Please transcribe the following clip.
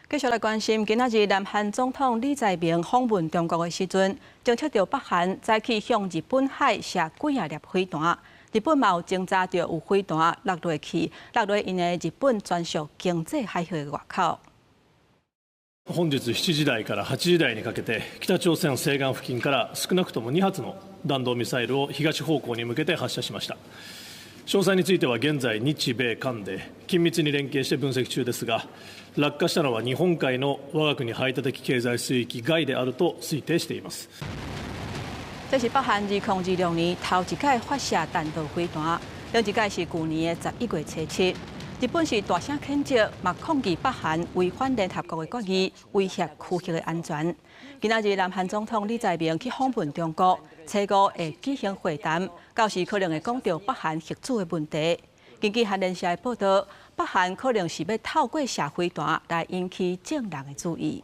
繼續來關心，今仔日南韓總統李在明訪問中國的時陣，偵測著北韓早起向日本海射幾仔粒飛彈，日本嘛有偵查著有飛彈落落去，落落𪜶的日本專屬經濟海域的外口。本日7時台から8時台にかけて、北朝鮮西岸付近から少なくとも2発の弾道ミサイルを東方向に向けて発射しました。詳細については現在、日米韓で緊密に連携して分析中ですが、落下したのは日本海の我が国排他的経済水域外であると推定しています。這是北韓2026年頭一擺發射彈道飛彈，上一擺是舊年的11月初7。日本是大聲譴責，嘛抗議北韓違反聯合國的決議，威脅區域的安全。今仔日南韓總統李在明去訪問中國，初五會舉行會談，到時可能會講著北韓核子的問題。根據韓聯社的報道，北韓可能是欲透過射飛彈來引起眾人的注意。